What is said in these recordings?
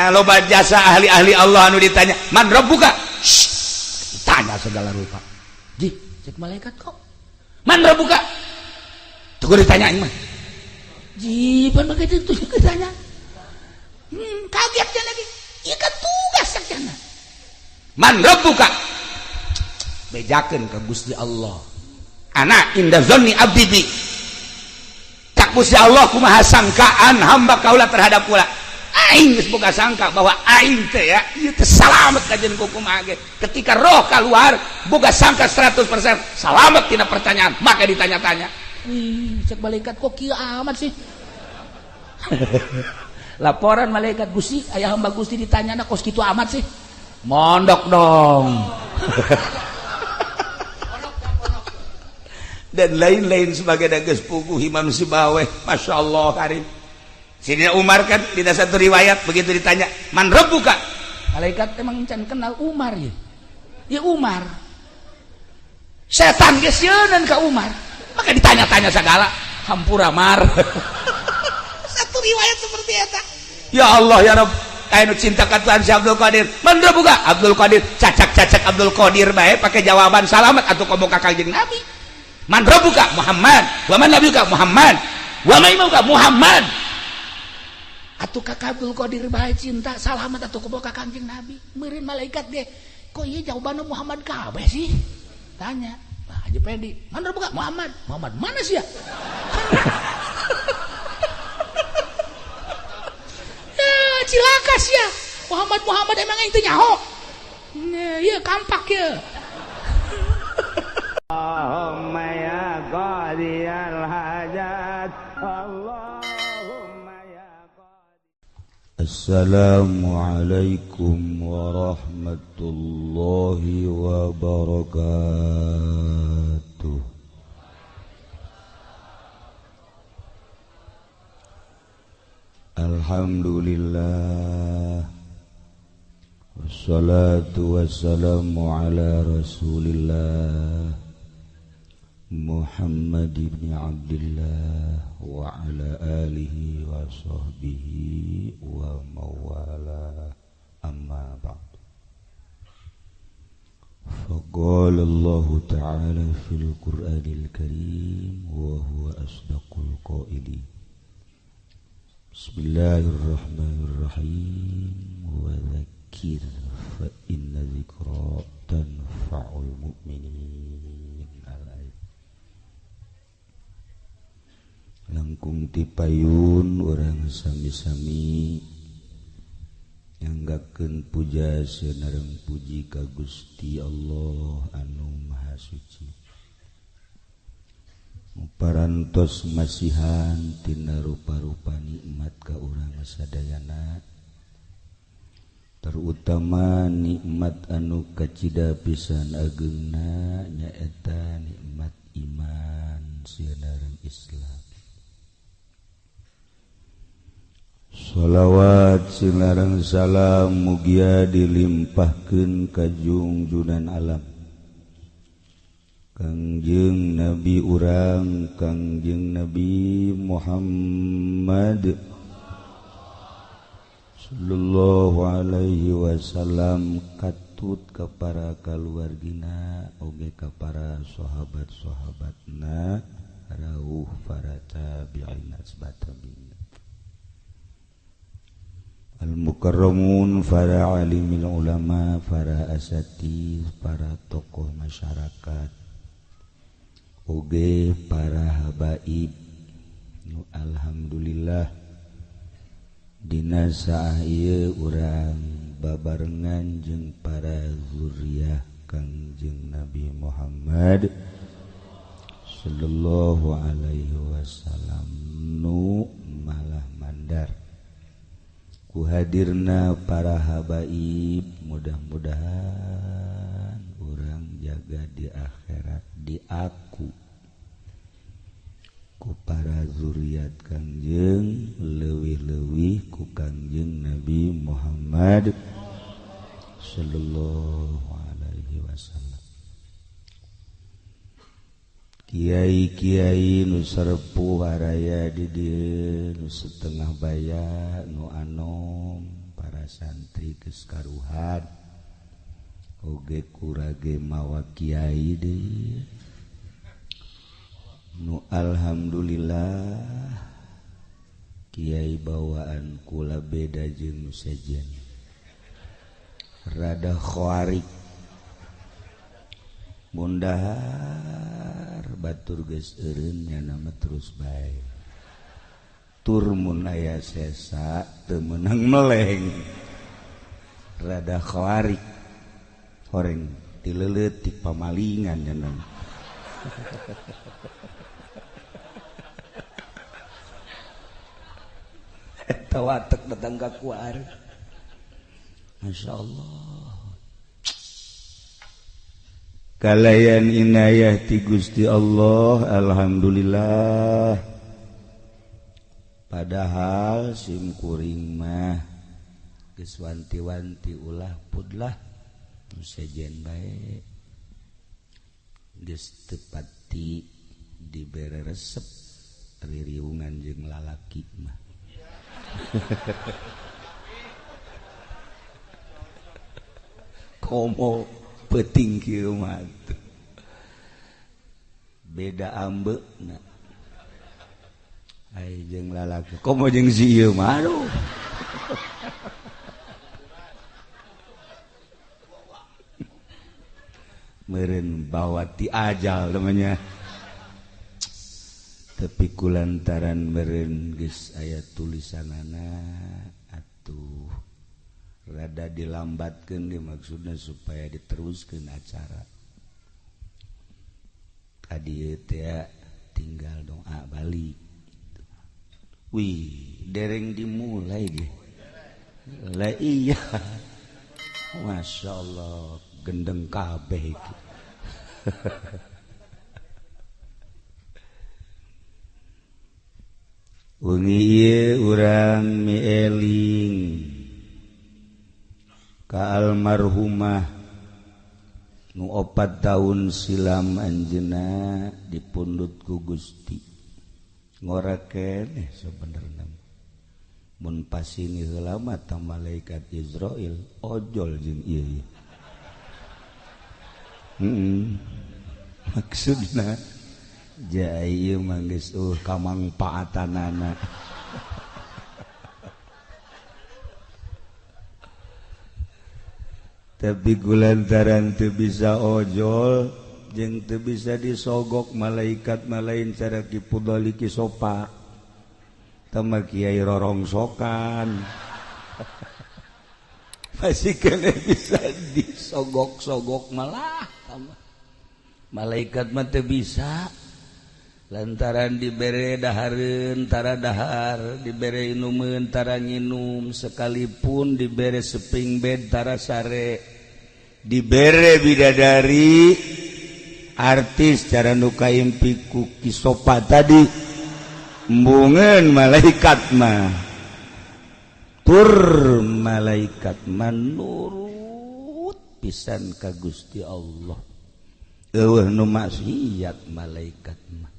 Makanya loba jasa ahli-ahli Allah anu ditanya, "Man rabbuka?" Tanya segala rupa. Ji, cek malaikat kok. "Man rabbuka?" Tunggu ditanya mah. Ji, pan begitu itu ditanya. Kagetnya lagi. Iya kan tugas sakjana. "Man rabbuka?" Bejakeun ke Gusti Allah. "Ana inda dzanni abdi bi." Cak Gusti Allah, kumaha sangkaan hamba kaula terhadap kula? Aing geus boga sangka bahwa aing teh ya ieu teh salamet kajen kumaha ge. Ketika roh keluar boga sangka 100% salamet tina pertanyaan, maka ditanya-tanya. Wih, cek malaikat kok kieu amat sih? Laporan malaikat, "Gusti, ayah hamba Gusti ditanya kos kitu amat sih." Mondok dong. Dan lain-lain sebagai geus puguh Imam Sibaweh, Masya Allah karim. Sidina Umar kan di satu riwayat begitu ditanya, "Man rabbuka?" Malaikat emang can kenal Umar ya. Ya Umar. Setan geus sieun ka Umar. Maka ditanya-tanya segala, hampura Mar. Satu riwayat seperti eta. Ya Allah ya Rabb, aya nu cinta ka Tuhan si Abdul Qadir. "Man rabbuka?" Abdul Qadir, cacak-cacak Abdul Qadir bae pakai jawaban salamat atuh komo ka Kanjeng Nabi. "Man rabbuka?" "Muhammad." "Wa man nabiyuka?" "Muhammad." "Wa man imamuka?" "Muhammad." Atuh ka Abdul Qadir bae cinta salamat atuh komo ka Kanjeng Nabi. Meureun malaikat ge, kok ieu jawabanna Muhammad kabeh sih? Tanya. Nah, Haji Pedi, "Man rabbuka?" "Muhammad." "Muhammad mana sih ya?" Ya, cilaka sih ya. Muhammad Muhammad emang itu nyaho. Iya kampak ya. Allahumma ya qadiyal hajat, Allahumma ya qadi. Assalamualaikum warahmatullahi wabarakatuh. Alhamdulillah, wassalatu wassalamu ala rasulillah Muhammad ibn Abdullah wa ala alihi wa sahbihi wa mawala, amma ba'd. Faqala Allah ta'ala fil Qur'anil Karim wa huwa asdaqul qailin. Bismillahirrahmanirrahim. Wa dzakir fa inna dzikra tanfa'ul mu'minin. Langkung tipayun urang sami-sami nyanggakeun puja sareng puji ka Gusti Allah anu Maha Suci. Parantos masihan tina rupa-rupa nikmat ka urang sadayana, terutama nikmat anu kacida pisan ageungna nyaeta nikmat iman sareng Islam. Sholawat sinareng salam mugia dilimpahkeun ka jungjunan alam Kangjeng Nabi urang Kangjeng Nabi Muhammad sallallahu alaihi wasallam, katut ka para kaluargina oge ka para sahabat-sahabatna rauh para tabi'in asbatabi'in al-mukarramun, para alimil ulama, para asatidz, para tokoh masyarakat oge para habaib. Nu alhamdulillah dina saah ieu urang babarengan jeung para zuriyah Kangjeng Nabi Muhammad sallallahu alaihi wasallam nu malah mandar ku hadirna para habaib. Mudah-mudahan urang jaga di akhirat diaku ku para zuriat Kangjeng, leuwih-leuwih ku Kangjeng Nabi Muhammad sallallahu alaihi wasallam. Kiai-kiai nu sarepuh araya di dieu, nu setengah baya, nu anom, para para santri geus karuhan oge kurage mawa kiai deui nu alhamdulillah kiai bawaan kula beda jeung nu sejen rada khawarik mundahar batur geus eureun nya nama terus bae tur mun aya sesa teu meunang meleng rada khawarik horeng tileuleut pamalingan nya nama. Eta watek datang ka kuar. Masya Allah. Kalayan inayah ti Gusti Allah, alhamdulillah. Padahal sim kuring mah geus wanti-wanti ulah pudlah nu sejen bae. Geus teu pati dibere resep ririungan jeung lalaki mah. Komo peuting kieu mah beda ambeuna ai jeung lalaki komo jeung si ieu mah aduh. Meureun bawa ti ajal namanya tapi kulantaran meureun geus aya tulisanana atuh rada dilambatkeun dimaksudna supaya diteruskeun acara tadi teh tinggal doa balik. Wih, dereng dimulai ge. Lah iya. Masya Allah, gendeng kabeh iki. Wengi ieu urang mieling ka almarhumah nu 4 tahun silam anjeunna dipundhut ku Gusti. Ngora keneh sabenerna. Mun pasini heula mah ta malaikat Israil ojol jeung ieu. Maksudna jai ieu mah geus kamangpaatanana. Tapi kulantaran teu bisa ojol jeung teu bisa disogok malaikat malain cara kipudali kisopa tama kiai rorongsokan masih kena bisa disogok-sogok malah tama malaikat mah teu bisa lantaran dibere dahareun tara dahar dibere inumeun tara nginum sekalipun dibere seping bed tara sare dibere bidadari artis cara nu kaimpi ku kisopa tadi embungeun malaikat mah tur malaikat mah nurut pisan ka Gusti Allah eueuh nu maksiat malaikat mah.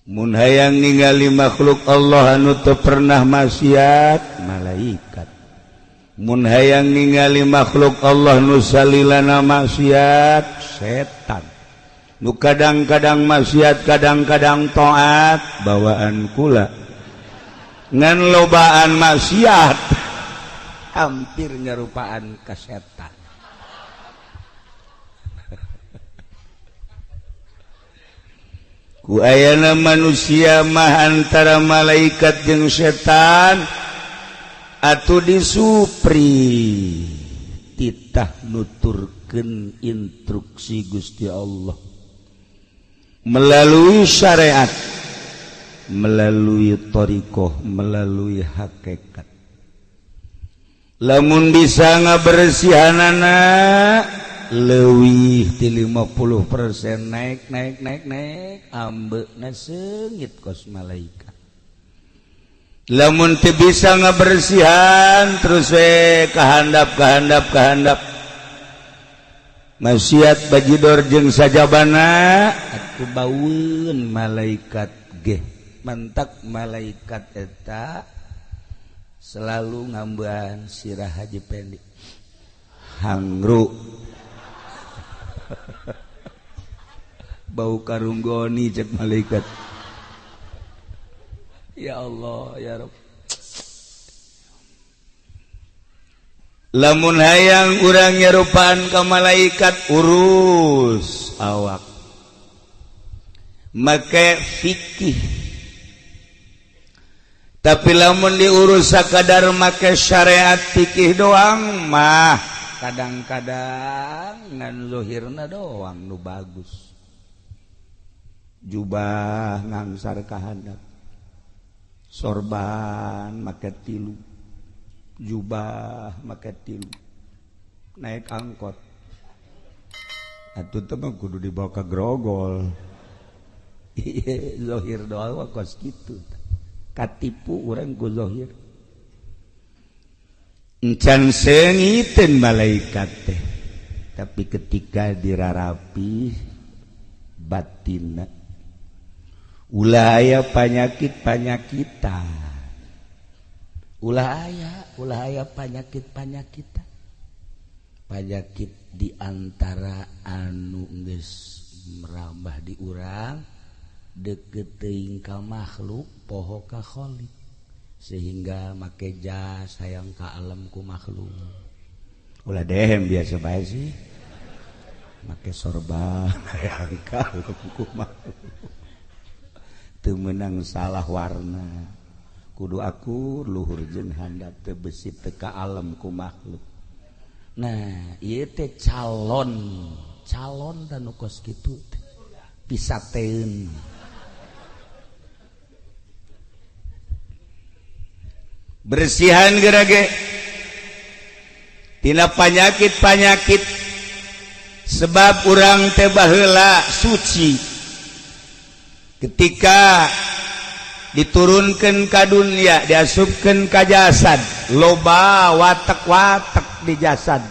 Mun hayang ningali makhluk Allah anu teu pernah maksiat malaikat, mun hayang ningali makhluk Allah nu salilana maksiat setan, nu kadang-kadang maksiat kadang-kadang taat bawaan kula ngan lobaan maksiat hampir nyarupaan ka setan. Ku ayana manusia mah antara malaikat jeung setan atuh disupri titah nuturkeun instruksi Gusti Allah melalui syariat, melalui thariqah, melalui hakikat. Lamun bisa ngabersihanana leuwih ti 50% naik naik naik naik ambeuna seungit kos malaikat. Lamun teu bisa ngabersihan terus we kahandap kahandap kahandap maksiat bajidor jeung sajabana atuh baueun malaikat ge mantak malaikat eta Selalu ngambean sirah Haji Pendi. Hangru. Bau karunggoni cek malaikat. Ya Allah ya Rabb. Lamun hayang urang nyerupaan ka malaikat urus awak. Make fikih. Tapi lamun diurus sakadar make syariat fikih doang mah kadang-kadang ngan zuhirna doang nu bagus. Jubah ngangsar ka handap. Sorban make tilu. Jubah make tilu. Naik angkot. Atuh teh mah kudu dibawa ka grogol. Zohir doang kos kitu. Katipu urang ku zohir. Encan seungiteun malaikat teh. Tapi ketika dirarapi batinna ulah aya panyakit-panyakitan. Ulah aya panyakit-panyakitan. Panyakit di antara anu geus merambah di urang deket teuing ka makhluk poho ka khalik sehingga make jas hayang ka alam ku makhluk. Ulah dehem biasa bae sih. Make sorban hayang ka alam ku makhluk. Teu meunang salah warna. Kudu aku luhur jeung handap teu besi teu ka alam ku makhluk. Nah, ieu teh calon, calon dan nu kos kitu teh pisateun. Bersihan gerage tina panyakit-panyakit sebab urang teh baheula suci ketika diturunkan ka dunia diasupkeun ka jasad loba watek-watek di jasad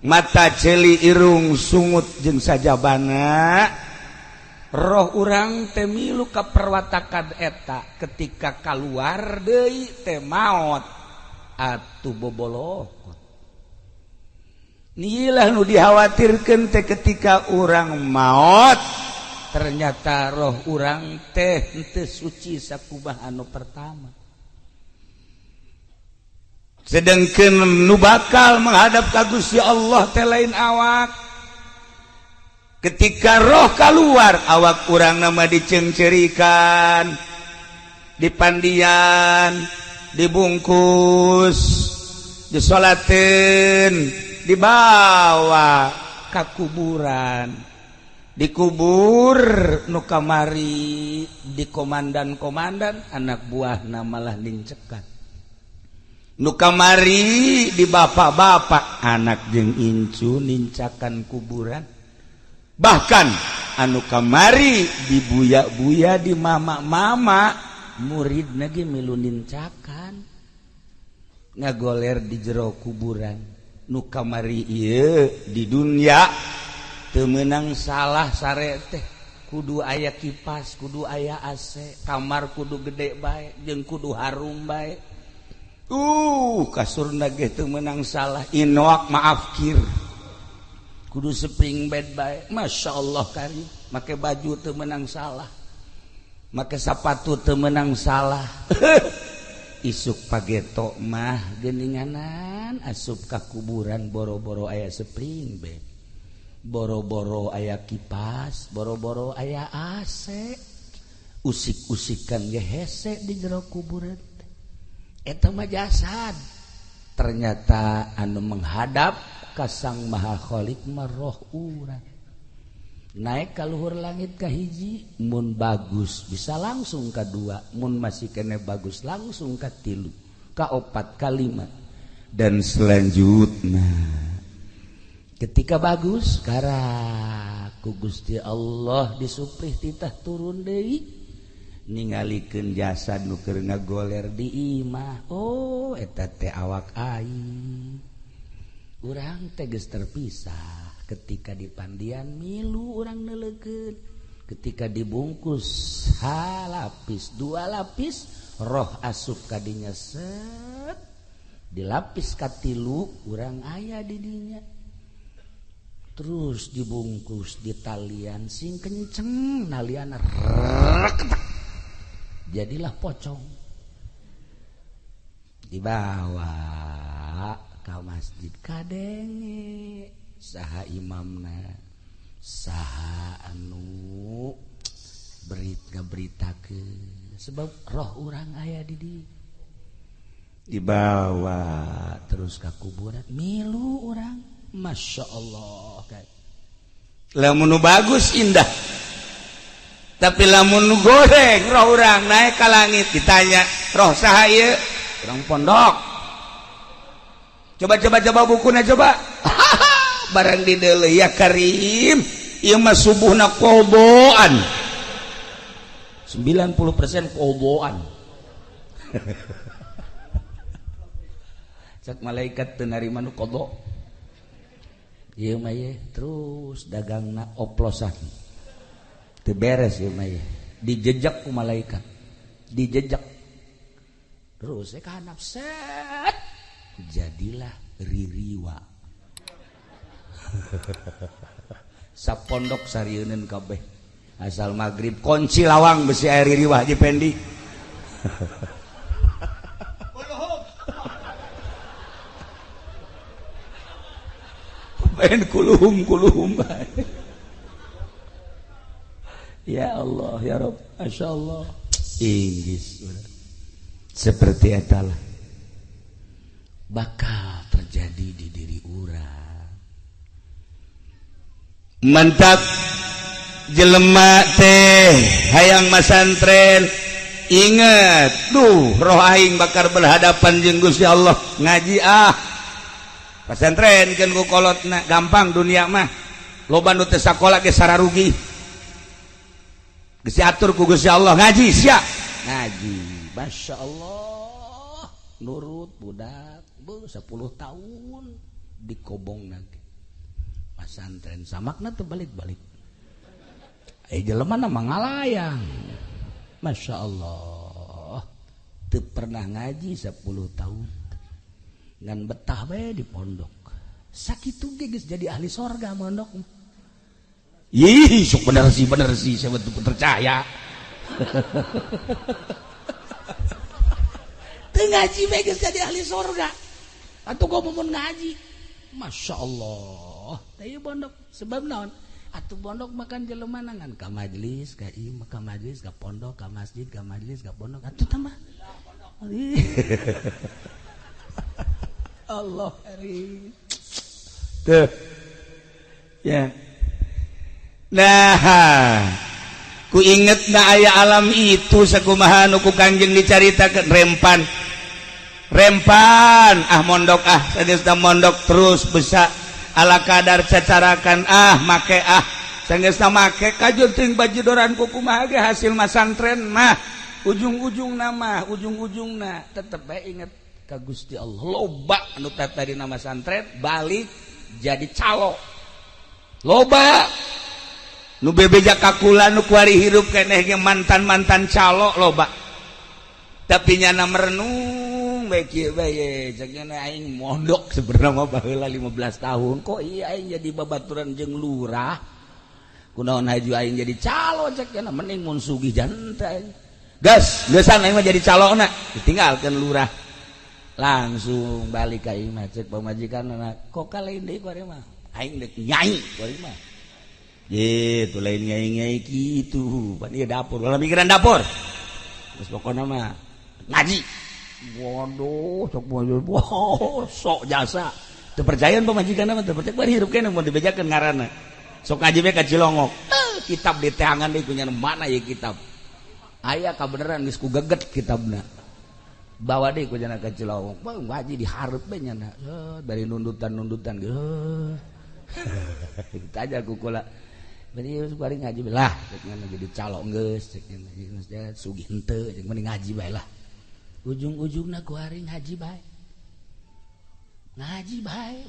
mata ceuli irung sungut jeung sajabana roh urang teh milu ka perwatakan eta ketika kaluar deui teh maot atuh bobolokot. Nilah nu dikhawatirkeun teh ketika urang maot ternyata roh urang teh henteu suci sakumaha anu pertama. Sedangkeun nu bakal menghadap ka Gusti Allah teh lain awak. Ketika roh keluar awak urang nama dicengcerikan, dipandian, dibungkus, disolatin, dibawa ka kuburan, dikubur nu kamari di komandan-komandan anak buahna malah nincekan. Nu kamari di bapak-bapak anak jeung incu nincakan kuburan. Bahkan anu kamari dibuya-buya di mama-mama murid lagi milu nincakan ngagoler di jero kuburan. Nu kamari ieu di dunia teu meunang salah sare teh kudu aya kipas, kudu aya AC, kamar kudu gede bae jeung kudu harum bae. Kasurna ge teu meunang salah inoak maaf kir. Kudu spring bed bae, Masya Allah karim. Make baju teu meunang salah, make sapatu teu meunang salah. Isuk pageto mah geuninganan asup ka kuburan boro-boro aya spring bed, boro-boro aya kipas, boro-boro aya AC, usik-usikan ge hese di jero kuburan. Eta mah jasad. Ternyata anu menghadap ka Sang Maha Khalik mah roh urang. Naik ka luhur langit ka hiji mun bagus bisa langsung ka dua, mun masih kene bagus langsung ka tilu, ka opat, ka lima, dan selanjutnya. Ketika bagus karak ku Gusti Allah disuprih titah turun deui ningalikeun jasad nu keur ngagoler di imah. Oh eta teh awak aing. Urang teh geus terpisah ketika di pandian milu urang neuleukeun Ketika dibungkus halapis dua lapis roh asup kadinya set dilapis katilu urang aya didinya terus dibungkus di talian sing kenceng nalian reketek jadilah pocong dibawa ke masjid kadenge saha imamna saha anu berita beritakeun sebab roh urang aya di dibawa terus ke kuburan milu urang Masya Allah lamun nu bagus indah tapi lamun nu goreng roh urang naik ke langit ditanya roh saha ieu urang pondok coba coba coba bukuna coba barang di deuleu ya Karim ieu mah subuhna qodoan 90% qodoan cek malaikat teu narima nu qada ieu mah ye terus dagangna oplosan teu beres ieu mah ye dijejak ku malaikat dijejak terus ka handap set jadilah ririwa sapondok sarieuneun kabeh asal magrib kunci lawang besi air ririwa Haji Pendi main kuluhum kuluhum ya Allah ya Rabb Masya Allah inggis seperti etalah bakal terjadi di diri urang mantap jelema teh hayang masantren inget duh roh aing bakal berhadapan jeung Gusti Allah ngaji ah pesantren kan ku kolotna gampang dunia mah loba nu teu sakola ge sararugi geus diatur ku Gusti Allah ngaji sia ngaji Masya Allah nurut budak beuh 10 tahun dikobong ge pesantren samakna teu balik-balik jelema na mangalayang Masya Allah teu pernah ngaji 10 tahun ngan betah bae di pondok sakitu ge geus jadi ahli sorga mondok ih sok bener sih saya betul percaya teu ngaji bae geus jadi ahli sorga atuh gua mun ngaji Masya Allah teh pondok sebab naon atuh pondok makan jelema ngan ka majelis ka ieu ka majelis ka pondok ka masjid ka majelis ka pondok atuh tambah Allah hari tuh ya nah ku inget na aya alam itu sakumaha nu ku Kanjeng dicaritakeun rempan rempan ah mondok ah sageusna mondok terus bisa ala kadar cacarakan ah make ah sageusna make kajur teuing bajidoran ku kumaha ge hasil masantren mah ujung-ujungna mah ujung-ujungna tetep bae inget ka Gusti Allah loba anu tadi nama santren balik jadi calo loba nu bebeja kakula nu kuari hirup keneh ge mantan-mantan calo loba tapi nyana merenung bae kieu bae cek nyana aing mondok sebenarnya mah baheula 15 tahun kok iya aing jadi babaturan jeung lurah kunaon haju aing jadi calo cek nyana mending mun sugih janta gas geusan aing mah jadi calona ditinggalkeun lurah langsung balik ka imah cek pamajikan kok ka lain deui ku ari mah aing deuk nyai ku ari mah gitu lain nyai-nyai kitu pan ieu dapur ulah mikiran dapur geus pokona mah ngaji waduh sok wow, sok jasa teu percayaan pamajikan mah teu percaya bari hirup keneh mun dibejakeun ngaranna sok ngaji we ka Cilongok kitab diteangan deui ku nya mana ieu kitab aya kabeneran geus ku geget kitabna bawa deh ku jana ka Cilawong ngaji dihareup bae nyana bari nundutan-nundutan geus kita aja ku kula bari bari ngaji lah cek nyana jadi calon geus cek nyana sugih henteu cek mending ngaji bae lah ujung-ujungna ku ari ngaji bae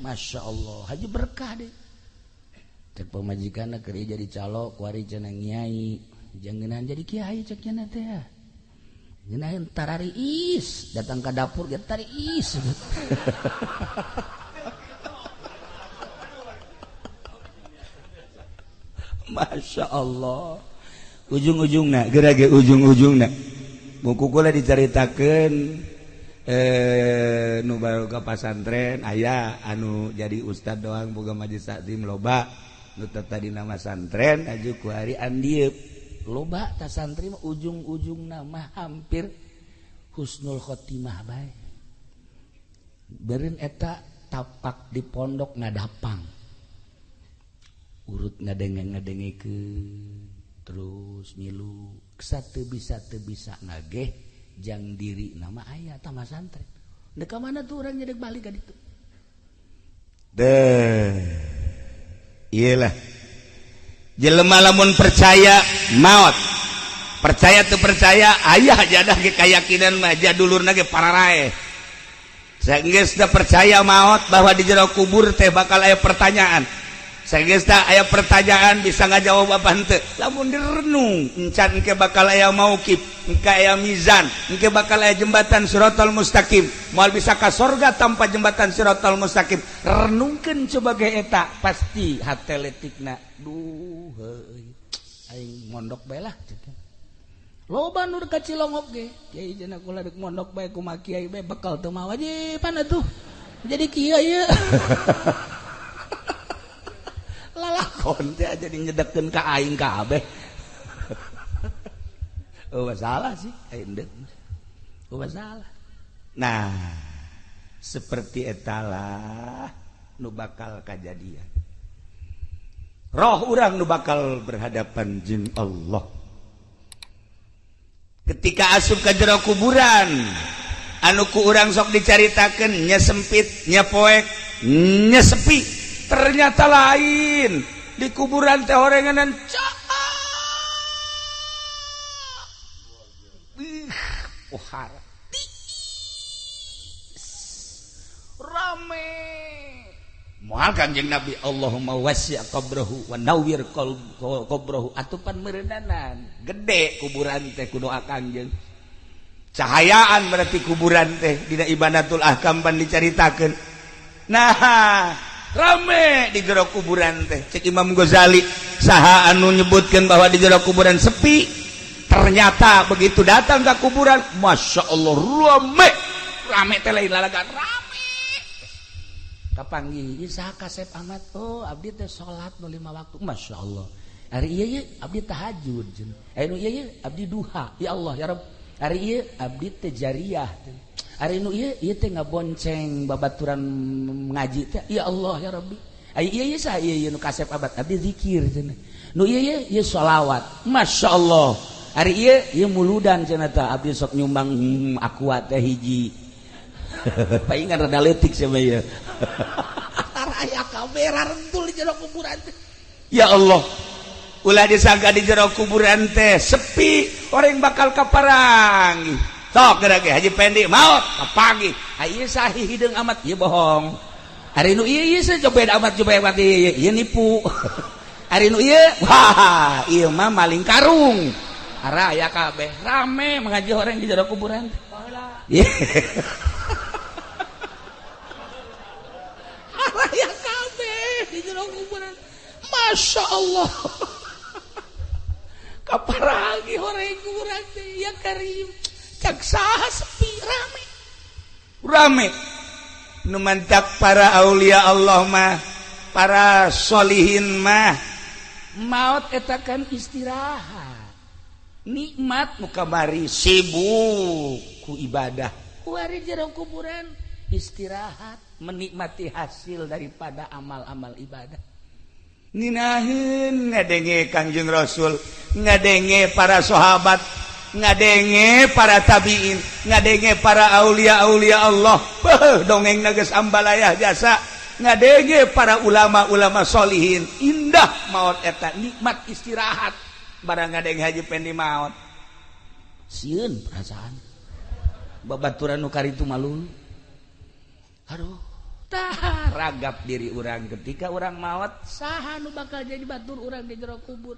Masya Allah haji berkah deh Cek pamajikanna keur jadi calo kuari cenah nyai. Jangan jadi kiai cek nya teh. Ngeunaheun tarariis, datang ka dapur ge tariis. Masya Allah. Ujung-ujungna, geura ge ujung-ujungna. Buku kula dicaritakeun nu baru ka pasantren aya anu jadi ustad doang boga majelis taklim loba nu tadi nama santren aju ku hari andieub loba ta santri mah ujung-ujungna mah hampir husnul khotimah bae. Beureun eta tapak di pondok ngadapang. Urut ngadenge-ngadengekeun terus ngilu satu bisa teu bisa ngageh jang diri nama aya tah santren. Dek ka mana tuh urang nyedek balik ka ditu. Deh. Iyalah. Jelema lamun percaya maot. Percaya teu percaya aya jadah ge kayakinan mah jadulurna ge pararae. Saenggeus teu percaya maot bahwa di jero kubur teh bakal aya pertanyaan. Saenggeus aya pertanyaan bisa ngajawab apa henteu. Lamun direnung encan engke bakal aya mauqif, engke aya mizan, engke bakal aya jembatan siratal mustaqim. Moal bisa ka sorga tanpa jembatan siratal mustaqim. Renungkeun coba ge eta pasti hate letikna. Duh heuy. Aing mondok bae lah. Loba nu ka Cilongok ge. Kiai cenah kula deuk mondok bae kumaha kiai bae bekal teu mawa wajiban atuh. Jadi kieu ieu. Lalakon teh jadi nyedekkeun ka aing kabeh. Oh masalah sih, aing deuk. Oh masalah. Nah, seperti etalah nu bakal kajadian. Roh urang nu bakal berhadapan jeung Allah. Ketika asup ka jero kuburan, anu ku urang sok dicaritakeun nya sempit, nya poek, nya sepi. Ternyata lain di kuburan teh orenganan cak. Pohara. Rame. Moal Kanjeng Nabi Allahumma wasi' qabrahu wa nawwir qabrahu atupan meureunana gede kuburan teh ku doa Kanjeng. Cahayaan berarti kuburan teh dina Ibanatul Ahkam pan dicaritakeun. Nah, rame di jero kuburan teh. Cek Imam Ghazali saha anu nyebutkeun bahwa di jero kuburan sepi, ternyata begitu datang ke kuburan, Masya Allah rame. Rame teh lain lalagan rame. Kapanggih ieu saha kasep amat, oh abdi teh salat nu 5 waktu, Masya Allah. Ari ieu ye abdi tahajud cenah. Ari nu ieu ye abdi duha, ya Allah ya Rabb. Ari ieu abdi teh jariyah. Ari nu ieu ieu teh ngabonceng babaturan ngaji teh, ya Allah ya Rabbi. Ari ieu ye saha ieu ye nu kasep amat, abdi zikir cenah. Nu ieu ye ieu sholawat, Masya Allah. Ari ieu ieu muludan cenah tah, abdi sok nyumbang aqua teh hiji. Paingan rada leutik sia mah ieu. Aya kamera rentul di jero kuburan teh. Ya Allah, ulah disangka di jero kuburan teh sepi, orang bakal kaparangi. Sok geura ge Haji Pendi maot kapanggih. Ieu sahi hideung amat, ieu bohong. Ari nu ieu ieu cobed amat cobed amat ieu ieu nipu. Ari nu ieu wah ieu mah maling karung. Ara aya kabeh rame mengaji orang di jero kuburan teh. Aya kabeh di jero kuburan. Masya Allah. Kaparagi orang kuburan teh ya Karim. Cak saha sepi rame. Rame. Nu mantak para aulia Allah mah, para solihin mah maot eta kan istirahat. Nikmat nu kamari sibuk ku ibadah. Kuari jero kuburan istirahat, menikmati hasil daripada amal-amal ibadah. Nginaheun ngadenge Kangjeng Rasul, ngadenge para sahabat, ngadenge para tabiin, ngadenge para aulia-aulia Allah. Beuh, dongeng geus ambalayah jasa. Ngadenge para ulama-ulama solihin. Indah maot eta, nikmat istirahat. Barang ngadenge Haji Pendi maot. Sieun perasaan. Babaturan nu karitu malu. Aduh, Tah, ragap diri urang ketika urang maot, saha nu bakal jadi batur urang di jero kubur,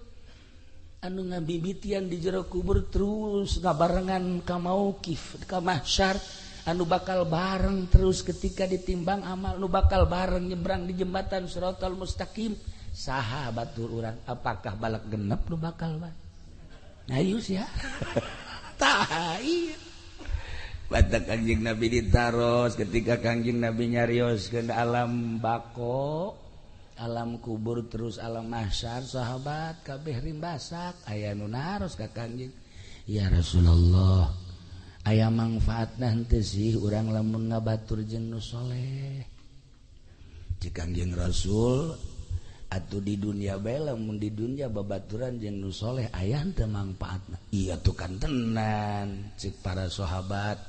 anu ngabibitian di jero kubur terus ngabarengan ka maukif, ka mahsyar, anu bakal bareng terus ketika ditimbang amal, nu bakal bareng nyebrang di jembatan Siratal Mustaqim, saha batur urang? Apakah balak genep nu bakal bareng? Ayo sia. Tah, iya. Batak Kangjeng Nabi ditaros ketika Kangjeng Nabi nyarios ke alam bako, alam kubur, terus alam mahsyar, sahabat kabeh rimbasak. Aya nu naros ka Kangjeng, "Ya Rasulullah, aya manfaatna henteu sih urang lamun ngabatur jeung nu soleh?" Cek Kangjeng Rasul, "Atuh di dunia bae, lamun di dunia babaturan jeung nu soleh aya henteu manfaatna?" "Iya tuh kan tenan," cek para sahabat,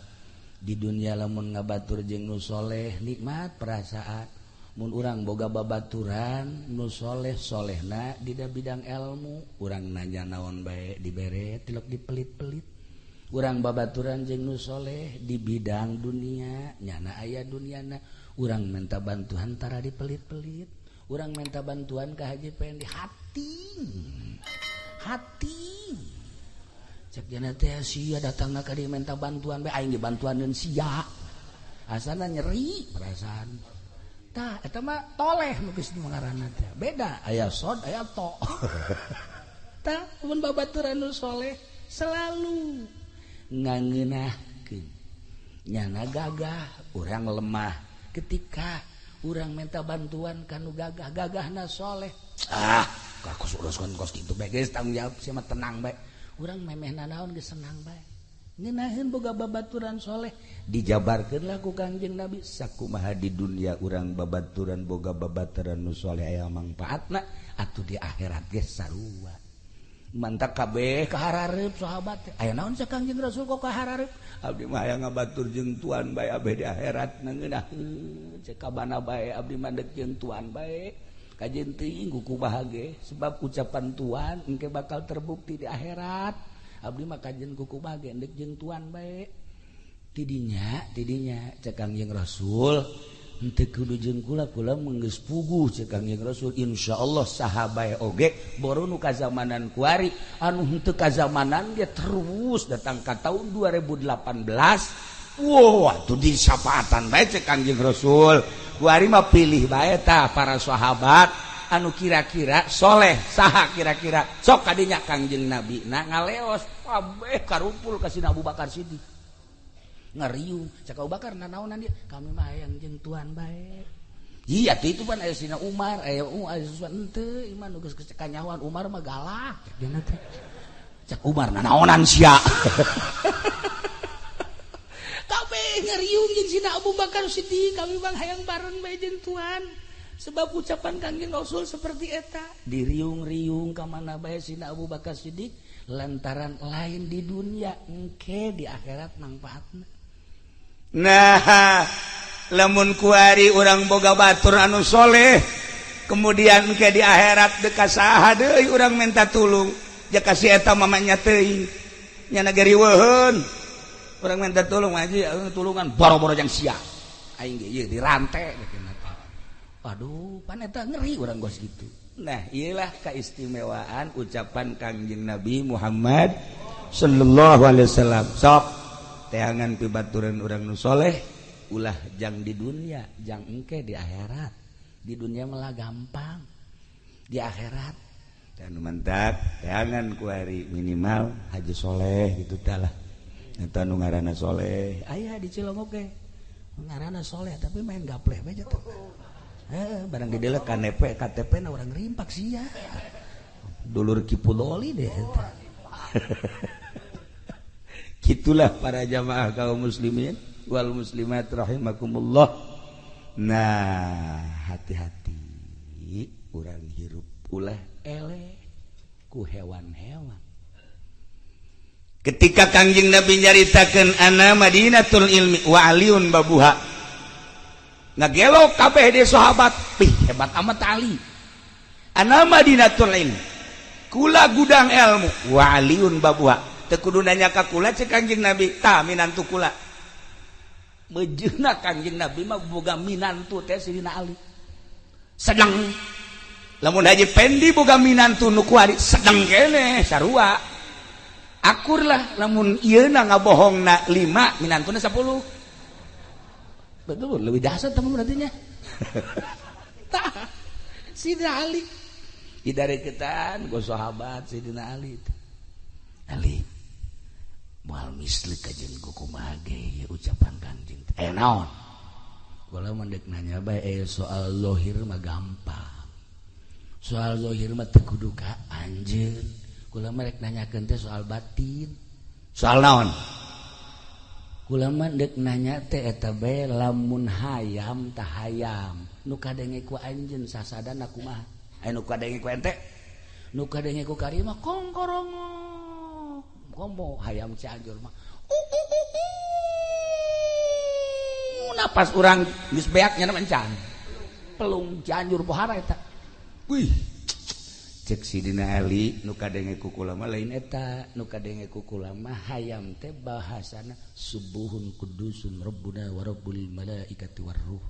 "di dunia lamun ngabatur jeung nu soleh nikmat perasaan. Mun urang boga babaturan nu soleh, solehna di bidang ilmu, urang nanya naon bae dibere, tilok dipelit-pelit. Urang babaturan jeung nu soleh di bidang dunia, nyana aya duniana, urang minta bantuan tara dipelit-pelit. Urang minta bantuan ke Haji Pendi, hati hati cek jana teh, sia datang ka dieu minta bantuan bae, aing dibantuaneun sia, asana nyeri perasaan." Tah, eta mah toleh nu geus ngaranna teh. Beda, aya sod, aya to. Tah, mun babaturan nu soleh selalu ngangeunahkeun, nyana gagah, urang lemah. Ketika urang minta bantuan kanu gagah, gagahna soleh, ah, aku uruskeun kos kitu bae geus, tanggung jawab sia mah, tenang bae. Urang memeh nanaon geus senang bae. Ngeunaheun boga babaturan soleh. Dijabarkeun lah ku Kangjeng Nabi sakumaha di dunia urang babaturan, boga babaturan nu soleh aya mangpaatna, atuh di akhirat ge sarua. Mantak kabeh kaharareup sahabat teh. Aya naon sa Kangjeng Rasul kok kaharareup? "Abdi mah hayang ngabatur jeung tuan bae abeh di akhirat, ngeunaheun cek kabana bae, abdi mah deuk jeung tuan bae. Kajeun teuing ku bahagia sebab ucapan tuan engke bakal terbukti di akhirat. Abdi mah kajeun kuku bahagia deuk jeung tuan bae." Tidinya tidinya cek Kangjeng Rasul, "Henteu kudu jeung kula, kula mah geus puguh." Cek Kangjeng Rasul, "Insyaallah saha bae oge boru nu kazamanan kuari, anu henteu kazamanan ge terus datang ka tahun 2018. Wow, atuh disapaatan bae." Cek Kangjeng Rasul, "Kuari mah pilih bae tah para sahabat anu kira-kira soleh saha kira-kira, sok kadinya." Kangjeng Nabi na ngaleos, kabeh karumpul ka Sina Abu Bakar Siddiq, ngariung. Cek Abu Bakar, "Nanaonan dia?" "Kami mah hayang jeung tuan bae." "Iya tuh, itu pan aya Sina Umar, aya aya sesuatu." "Henteu, iman nu geus kanyahoan Umar mah galak," cek dina teh. Cek Umar, "Nanaonan sia?" Kabeh ngariung jeung Sina Abu Bakar Siddiq, "Kami bang hayang bareng bae jeung tuan sebab ucapan Kangjeng Rasul seperti eta." Diriung-riung ka mana bae Sina Abu Bakar Siddiq, lantaran lain di dunia, engke di akhirat manfaatna. Nah, lamun kuari urang boga batur anu soleh, kemudian ke di akhirat deka saha deui urang minta tulung? Ja kasih eta mamanya teuing nya nagariweuheun. Urang minta tulung aja, tulungan boro-boro jang sia, aing ge ieu dirante gitu. Waduh, pan eta ngeri urang gos gitu. Nah, iyalah keistimewaan ucapan Kangjeng Nabi Muhammad sallallahu alaihi wasallam. Sok teangan pibaturan urang nu soleh, ulah jang di dunia, jang engke di akhirat. Di dunia malah gampang, di akhirat dan mantap. Teangan kuari minimal haji soleh gitu talah. Eta nu ngaranna soleh aya di Cilongok ge, ngaranna soleh tapi main gapleh bae teh. Eh, barang didelek KTP, KTP na urang rimpak sia. Dulur Kipudoli deh eta. Gitulah para jamaah kaum muslimin wal muslimat rahimakumullah. Nah, hati-hati urang hirup, ulah eleh ku hewan-hewan. Ketika Kangjeng Nabi nyaritakeun ana Madinatul ilmi wa aliun babuha, ngagelo kabeh di sahabat, "Pih, hebat amat Ali." Ana Madinatul ilmi, kula gudang ilmu, wa aliun babuha, teu kudu nanya ka kula, cek Kangjeng Nabi, tah minantu kula. Mejeuna Kangjeng Nabi mah boga minantu teh Sidina Ali. Sedang lamun Haji Pendi boga minantu nu kuari sedang keneh sarua. Akur lah lamun ieu na ngabohongna 5 minantuna 10. Betul, lebih dahsyat teman berarti nya. Tah Sidina Ali didareketan ku sahabat Sidina Ali. Ali moal misli ka jeung kumaha ge ucapan Kangjeng. Naon? Kula mah deuk nanya bae soal zahir mah gampang. Soal zahir mah teu kudu ka anjeun. Kula mah rek nanyakeun teh soal batin. Soal naon? Kula mah deuk nanya teh eta bae lamun hayam tah hayam nu kadenge ku anjeun sasadana kumaha? Aya nu kadenge ku ente? Nu kadenge ku karima kongkorongok. Komo hayam Cianjur mah. Napas urang geus beak nya encan. Pelung Cianjur pohara eta. Wih. Cek Sidina Ali nu kadenge ku kula mah lain eta, nu kadenge ku kula mah hayam teh bahasana subuhun kudusun rabbuna wa rabbul malaikati warruh.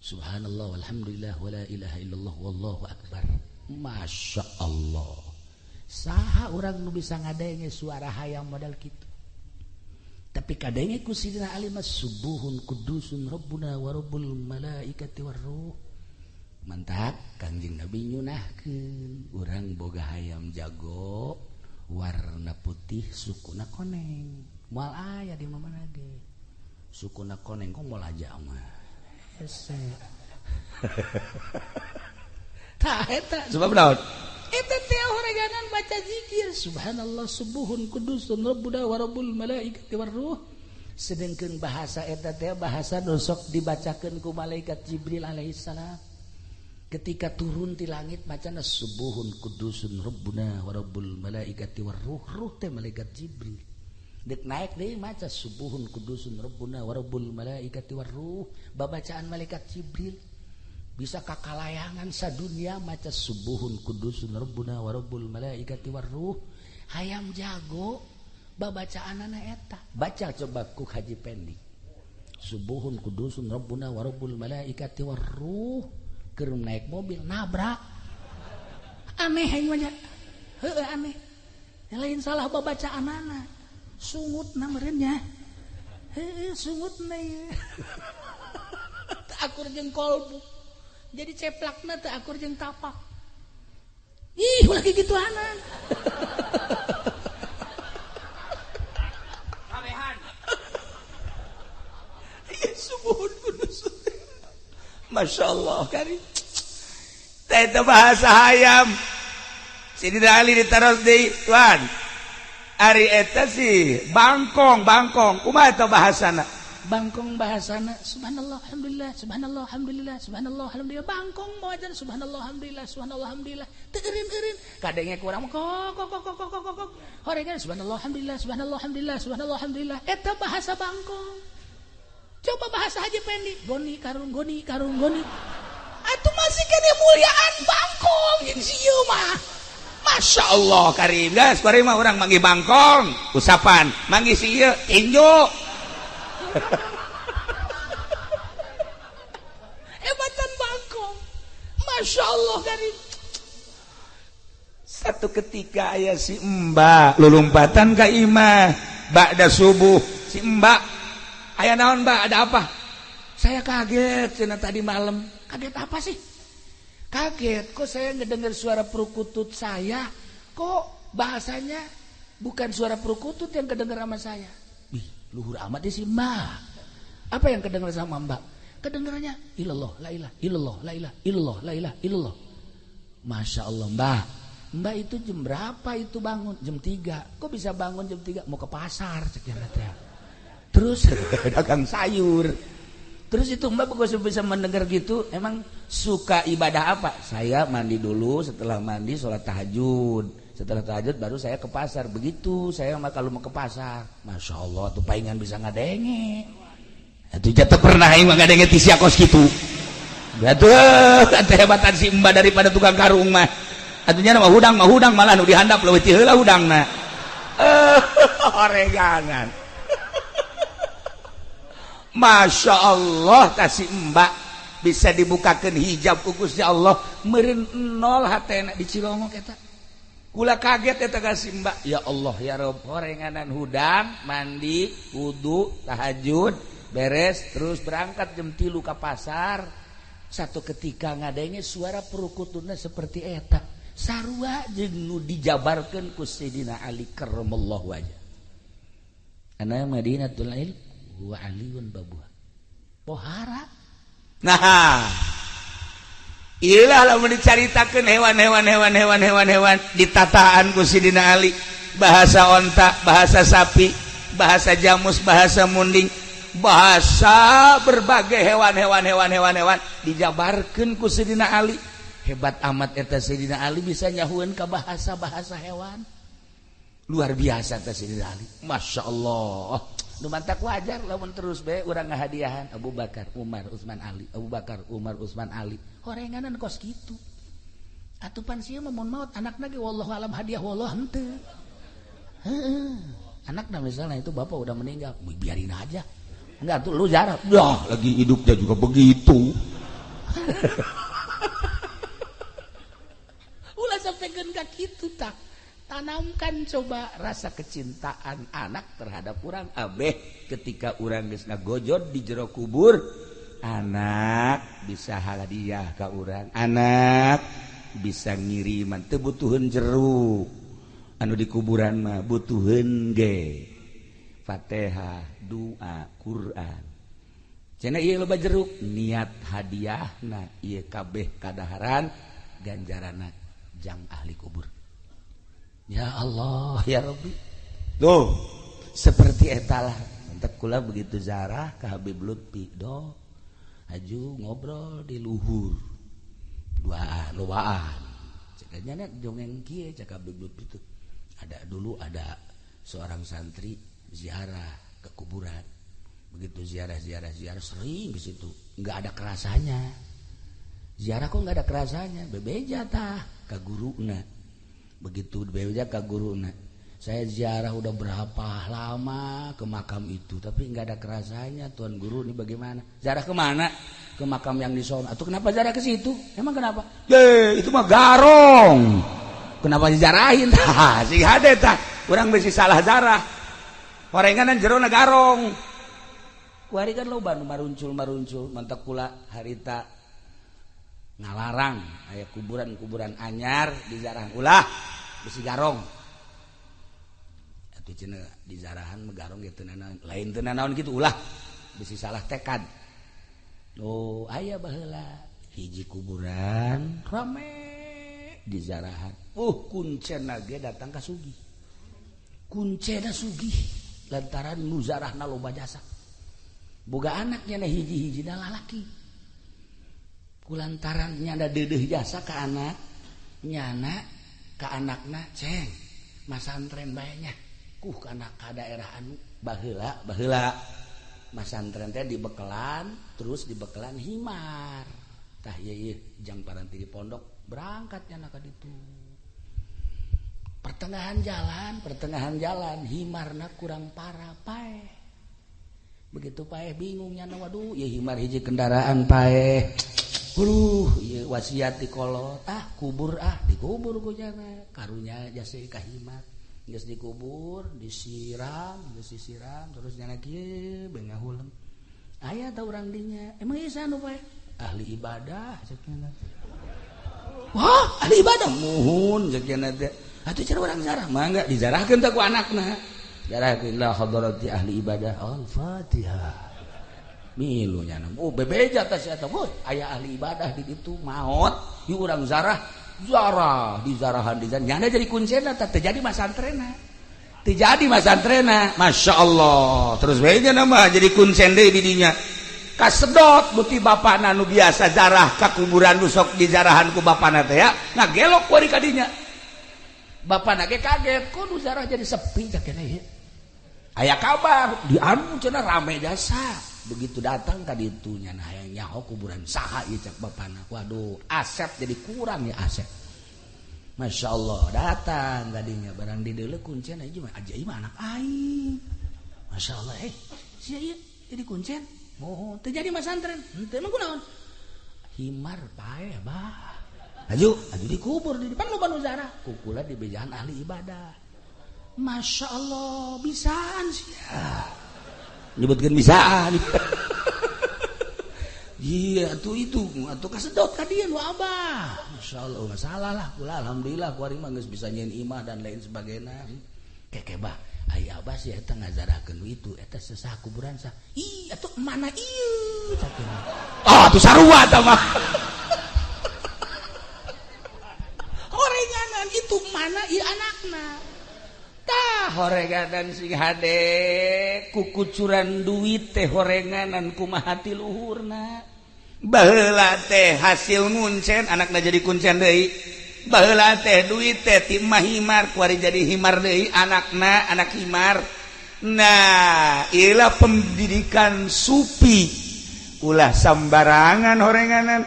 Subhanallah walhamdulillah wala ilaha illallah wallahu akbar. Masya Allah. Saha urang nu bisa ngadenge suara hayam model kitu. Tapi kadenge ku Sidina Ali mah subuhun kudusun rabbuna wa rabbul malaikati warruh. Mantap Kangjeng Nabi nyunahkeun urang boga hayam jago warna putih sukuna koneng. Moal aya di mana ge. Sukuna koneng kok moal aja mah. Hese. Tah eta sebab naon? Eta teh horeganan baca zikir subhanallah subuhun kudusun rabbuna wa rabbul malaikati warruh. Sedengkeun bahasa eta teh bahasa nu sok dibacakeun ku malaikat Jibril alaihissalam. Ketika turun di langit macana subuhun kudusun rabbuna wa rabbul malaikati warruh, ruh teh malaikat Jibril. Dek naik deui maca subuhun kudusun rabbuna wa rabbul malaikati warruh, babacaan malaikat Jibril. Bisa kakalayangan sadunia maca subuhun kudusun rabbuna wa rabbul malaikati warruh. Hayam jago babacaanana eta. Baca coba ku Haji Pendi. Subuhun kudusun rabbuna wa rabbul malaikati warruh. Keur naik mobil nabrak. Aneh aing mah. Heueuh aneh. Lain salah babacaanana. Sungutna meureun nya. Heueuh sungutna ieu. Teu akur jeung kolbu. Jadi ceplakna teu akur jeung tapak. Ih, ulah kikituanan. Kabehan. Ieu subuhun kudus. Masya Allah kari. Itu bahasa hayam. Sidina Ali ditaros deui, tuan. Ari eta sih bangkong, bangkong. Kumaha eta bahasana? Bangkong bahasana subhanallah alhamdulillah subhanallah alhamdulillah subhanallah alhamdulillah. Bangkong mawajan subhanallah alhamdulillah subhanallah alhamdulillah. Teu eureun-eureun. Kadenge ku urang kok kok kok kok kok kok. Horegan subhanallah alhamdulillah subhanallah alhamdulillah subhanallah alhamdulillah. Eta bahasa bangkong. Coba bahasa Haji Pendi, goni karung goni karung goni. Atuh masih kene muliaan bangkong jeung si ieu mah. Masya Allah karim guys, karim mah urang manggih bangkong, usapan, manggih si ieu tinju. Hebatan bangkong. Masya Allah karim. Satu ketika aya si Mbak lulumpatan ka imah ba'da subuh si Mbak. Aya naon Mbak, ada apa? Saya kaget cenah tadi malam. Kaget apa sih? Kaget kok saya ngedengar suara perkutut saya, kok bahasanya bukan suara perkutut yang kedengar sama saya. Wih, luhur amat sih Mbak. Apa yang kedengar sama Mbak? Kedengarannya ilallah la ilah illallah la ilah illallah la ilah illallah. Masya Allah Mbak. Mbak itu jam berapa itu bangun? Jam 3. Kok bisa bangun jam 3? Mau ke pasar cek teh. Terus dagang sayur. Terus itu Mbak kok bisa mendengar gitu? Emang suka ibadah apa? Saya mandi dulu, setelah mandi sholat tahajud. Setelah tahajud baru saya ke pasar. Begitu saya mah kalau mau ke pasar. Masya Allah tuh palingan bisa ngadenge. Itu jatuh pernah aing mah ngadenge ti sia kos kitu. Atuh hebatan si Mbak daripada tukang karung mah. Atunya mah hudang malah nu dihandap leuwih ti heula hudangna. Oregangan. Masya Allah kasih mbak bisa dibukakan hijab ku Gusti Allah meureun nol hatena di Cilongok eta. Kula kaget eta kasih mbak. Ya Allah ya Rob, horenganan hudang, mandi, wudu, tahajud, beres terus berangkat jam 3 ke pasar. Satu ketika ngadenge suara perukutuna seperti eta. Sarua jeung nu dijabarkeun ku Sayyidina Ali karramallahu wajah. Ana Madinatul Ilm wa Aliun babuha. Pohara. Nah, ilah lamun dicaritakeun hewan-hewan hewan-hewan hewan-hewan ditataan ku Sidina Ali, bahasa onta, bahasa sapi, bahasa jamus, bahasa munding, bahasa berbagai hewan-hewan hewan-hewan hewan dijabarkeun ku Sidina Ali. Hebat amat eta Sidina Ali bisa nyahueun ka bahasa-bahasa hewan. Luar biasa eta Sidina Ali. Masya Allah. Nu mantak wajar lamun terus bae urang ngahadiahan Abu Bakar, Umar, Utsman, Ali, Abu Bakar, Umar, Utsman, Ali. Horenganan kos kitu. Atuh pan sieun mah mun maot anakna ge wallahu alam hadiah wallah henteu. Heeh. Anakna misalnya itu bapak udah meninggal, biarin aja. Enggak tuh lu jarah. Yah, lagi hidupnya juga begitu. Ulah sampai ka kitu tah. Tanamkan coba rasa kecintaan anak terhadap urang abeh ketika urang geus ngagojod di jero kubur, anak bisa hadiah ka urang, anak bisa ngiriman teu butuheun jeruk anu di kuburan mah butuheun ge Fatihah, doa, Quran. Cenah ieu loba jeruk niat hadiahna ieu kabeh kadaharan ganjaranna jang ahli kubur. Ya Allah ya Rabbi. Tuh seperti etalah mantap kula begitu zarah ke Habib Lutfi do aju ngobrol di luhur duaan lobaan cekanya nek dongeng kieu cek Habib Lutfi tuh ada dulu ada seorang santri ziarah ke kuburan, begitu ziarah ziarah ziarah sering ke situ nggak ada kerasanya ziarah kok nggak ada kerasanya bebeja tah ke guruna. Begitu bebeja ke guruna, saya ziarah udah berapa lama ke makam itu tapi nggak ada kerasanya tuan guru ini bagaimana? Ziarah kemana? Ke makam yang di sono. Atau kenapa ziarah ke situ? Emang kenapa? Ye, itu mah garong. Kenapa dijarahin? Tah, sing hade tah. Urang bisi salah zarah. Horenganan jerona garong. Kuari kan loba nu maruncul-maruncul mantak kula harita ngalarang aya kuburan-kuburan anyar dizarah ulah besi garong. Atuh cenah dizarahan mah garong ge teu nanaon, lain teu nanaon kitu ulah besi salah tekad. Oh, aya baheula hiji kuburan rame dizarahan. Kuncena ge datang ka sugih. Kuncena sugih lantaran nu zarahna loba jasa. Boga anaknya na hiji-hiji lalaki. Kulantaran nyana deudeuh jasa ka anak, nyana ka anakna ceng masantren bae nya. Kuh kana ka daerah anu baheula baheula masantren teh dibekelan terus dibekelan himar. Tah ieu ieu jang paranti di pondok berangkat nyana ka ditu. Pertengahan jalan himarna kurang parah paeh. Begitu paeh bingung nyana waduh ieu himar hiji kendaraan paeh. Aduh, ieu wasiat di kolot, ah kubur ah dikubur ku nyana. Karunya jasa ka himar. Geus dikubur, disiram, geus disiram terus nyana kieu bae ngahuleng. Aya tah urang dinya. Emang ieu saha nu paeh? Ahli ibadah cek nyana. Wah, ahli ibadah muhun cek nyana teh. Atuh cara urang zarah mangga dizarahkeun teh ku anakna. Zarahkeun la hadarati ahli ibadah. Al-Fatihah. Milu nyana. Oh, bebeja teh si eta. Woi, aya ahli ibadah di ditu maot, ieu urang zarah, zarah dizarahan dizarahan. Nyana jadi kuncena teh teu jadi masantrena. Teu jadi masantrena. Masya Allah. Terus bae nya mah jadi kuncen deui di dinya. Kasedot buti bapana nu biasa zarah ka kuburan nu sok dizarahan ku bapana teh ya. Ngagelok kuari ka dinya. Bapana ge kaget, kok nu zarah jadi sepi cak kene ieu. Aya kabar di anu cenah rame jasa. Begitu datang tadi itu nyana hayang nyaho kuburan saha ieu cak bapana. Waduh, aset jadi kurang ya aset. Masya Allah datang tadinya barang di deuleu kuncen aja mah aja mah anak aing. Masya Allah sia ieu jadi kuncen. Mohon teu jadi masantren. Henteu emang kunaon? Himar paeh bah. Aju, aju dikubur di depan loba nu zarah. Kukula di bejaan ahli ibadah. Masya Allah, bisaan sia. Nyebutkeun bisaan. Iya, atuh itu, atuh kasedot ka dieu nu abah. Masya Allah, masalah lah. Kula alhamdulillah kuari mah geus bisa nyieun imah dan lain sebagainya. Keke bah, ai abah sih eta ngazarahkeun itu, eta sesah kuburan sah. Ih, atuh mana ieu cakena. Ah, atuh sarua eta mah. Horenganan itu mana ieu anakna. Tah horenganan sing hade kukucuran duit teh horenganan kumaha ti luhurna. Baheula teh hasil nguncen anakna jadi kuncen deui. Baheula teh duit teh ti mah himar kuari jadi himar deui anakna anak himar. Nah, ieulah pendidikan sufi. Ulah sambarangan horenganan.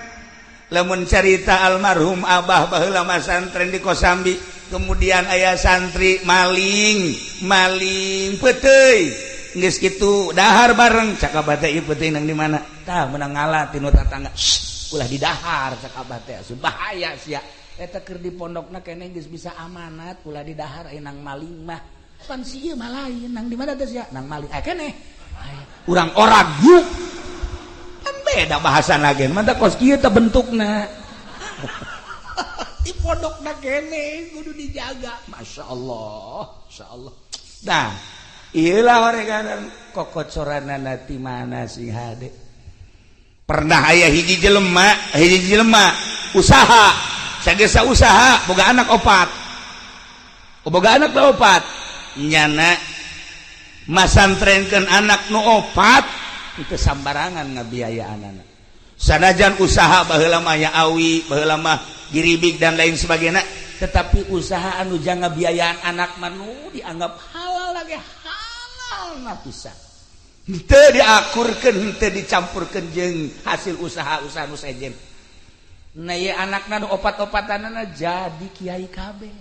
Lamun carita almarhum abah baheula masantren di Kosambi, kemudian ayah santri maling maling peuteuy geus kitu dahar bareng cak abah teh ieu peuteuy nang di mana tah meunang ngala tinu tatangga ulah didahar cak abah teh asup bahaya sia eta keur di pondokna keneh geus bisa amanat ulah didahar aya nang maling mah pan si ieu mah lain nang di mana teh sia nang maling aya keneh urang orang yuk kan beda bahasan lagi mantap kos kieu teh bentukna di pondokna kene kudu dijaga. Masya Allah, Masya Allah. Nah, iyalah horenganan kokocoranana ti mana sing hade. Pernah aya hiji jelema usaha, sagesa usaha boga anak opat. Boga anak opat. Nyana masantrenkeun anak nu opat itu sambarangan ngabiayaanana. Sanajan usaha baheula mah ya awi, baheula mah giribik dan lain sebagainya, tetapi usaha anu jang ngabiayaan anak manu dianggap halal lagi halal na pisan. Henteu diakurkeun, henteu dicampurkeun jeung hasil usaha-usaha nu sejen. Nah ieu anakna nu opat-opatanana jadi kiai kabeh.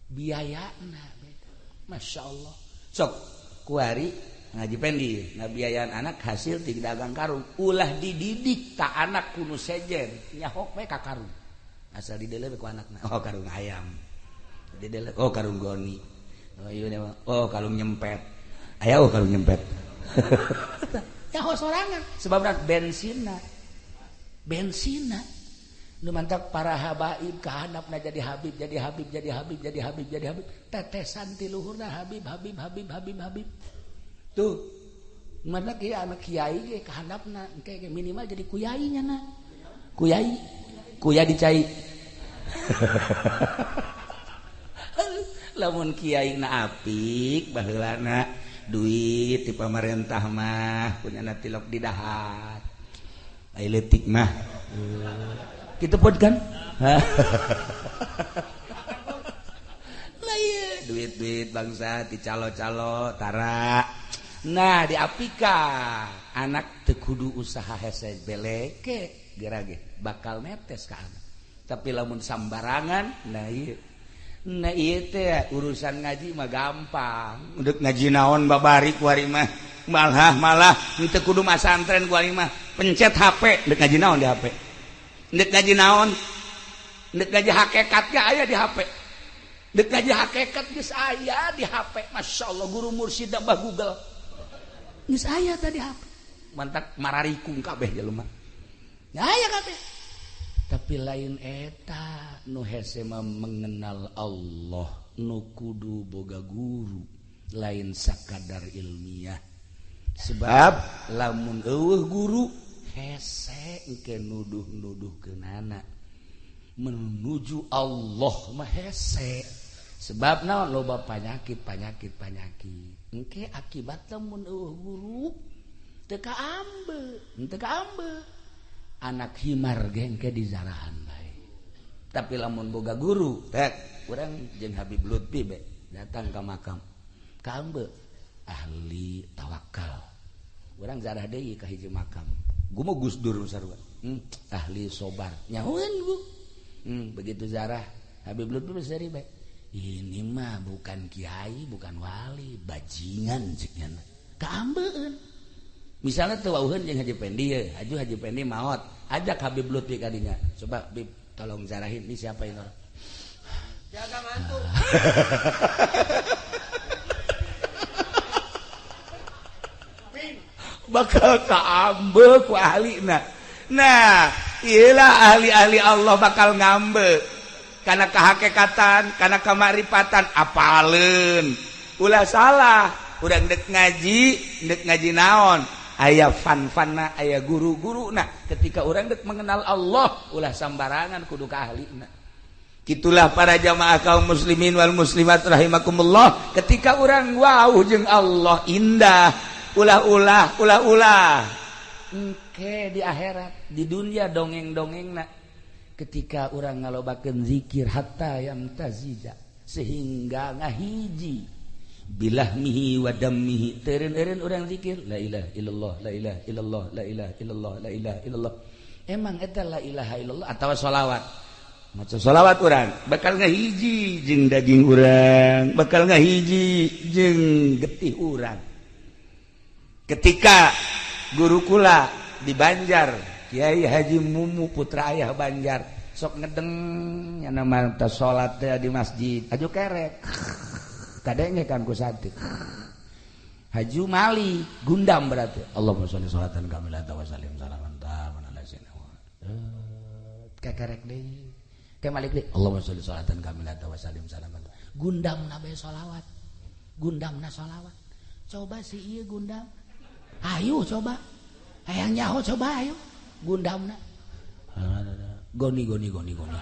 Biayana beda. Masya Allah. Sok kuari ngaji pendi ngabiayaan anak hasil ti dagang karung ulah dididik ta anak kudu sejen nyahok we ka karung asal didele we ku anakna oh karung ayam didele oh karung goni oh ieu oh karung nyempet aya oh karung nyempet nyaho sorangan sebabna bensinna bensinna nu mantak para habaib kahandapna jadi habib jadi habib jadi habib jadi habib jadi habib tetesan ti luhurna habib habib habib habib habib tuh mana kiai anak kiai ge kahandapna engke minimal jadi kuyai nya na kuyai kuya dicai lamun kiai na apik baheulana duit ti pamarentah mah kunyana tilok di dahat ai leutik mah kitu pun kan lah ieu duit-duit bangsa ti calo-calo tara. Nah diapika anak teu kudu usaha hese beleke gerage bakal netes ka anak. Tapi lamun sambarangan nah ieu teh urusan ngaji mah gampang. Udah ngaji naon babari kuari mah malah teu kudu masantren kuari mah pencet HP deuk ngaji naon di HP. Deuk ngaji naon? Deuk ngaji hakikat ge aya di HP. Deuk ngaji hakikat geus aya di HP. Masya Allah guru mursyid bah Google. Geus aya tadi HP. Mantak mararikung kabeh jelema. Aya kabeh. Tapi lain eta nu hese mah mengenal Allah nu kudu boga guru lain sakadar ilmiah. Sebab lamun eueuh guru hese engke nuduh-nuduhkeunana menuju Allah mah hese. Sebab naon loba panyakit panyakit panyakit. Engke akibat lamun eueuh guru teu kaambe, teu kaambe. Anak himar ge engke dizarahan bae. Tapi lamun boga guru, tek urang jeung Habib Lutfi be datang ka makam. Kaambe ahli tawakal. Urang zarah deui ka hiji makam. Gumo Gus Dur sarua. Ahli sobar. Nyahoeun gu. Begitu zarah Habib Lutfi seri bae. Ini mah bukan kiai, bukan wali, bajingan ceknya. Kaambeun. Misalnya teu wauheun jeung Haji Pendi ye, Haji Haji Pendi maot, ajak Habib Lutfi kadinya. Coba Bib, tolong zarahin ini siapa ini orang. Jaga mantu. Bakal kaambe ku ahlina. Nah, iyalah ahli-ahli Allah bakal ngambe karena kehakekatan, karena kemaripatan, apaleun. Ulah salah, urang dek ngaji naon? Aya fan-fanna, aya guru-guruna. Ketika urang dek mengenal Allah, ulah sambarangan kudu ka ahlina. Gitulah para jamaah kaum muslimin wal muslimat rahimakumullah. Ketika urang wau jeung Allah indah, ulah-ulah, ulah-ulah. Engke di akhirat, di dunia dongeng-dongengna. Ketika urang ngalobakeun zikir hatta yamtazija, sehingga ngahiji bilahmihi wa dammihi, teureun-eureun urang zikir la ilaha illallah, la ilaha illallah, la ilaha illallah, la ilaha illallah. Emang eta la ilaha illallah atawa sholawat? Maca sholawat urang bakal ngahiji jeung daging urang, bakal ngahiji jeung getih urang. Ketika guru kula di Banjar, Kiai Haji Mumu putra ayah Banjar, sok ngedeng nya mah teh salat teh di masjid, aju kerek. Kadenge kan ku santri. Haji Mali gundam berarti. Allahumma sholli sholatan kamilatan wa sallim salaman taman ala sayyidina Muhammad. Kekerek deui. Ke malik deui. Allahumma sholli sholatan kamilatan wa sallim salaman. Gundamna bae sholawat. Gundamna sholawat. Coba si ieu gundam. Ayo coba. Hayang nyaho coba ayo. Gundamna. Goni goni goni goni.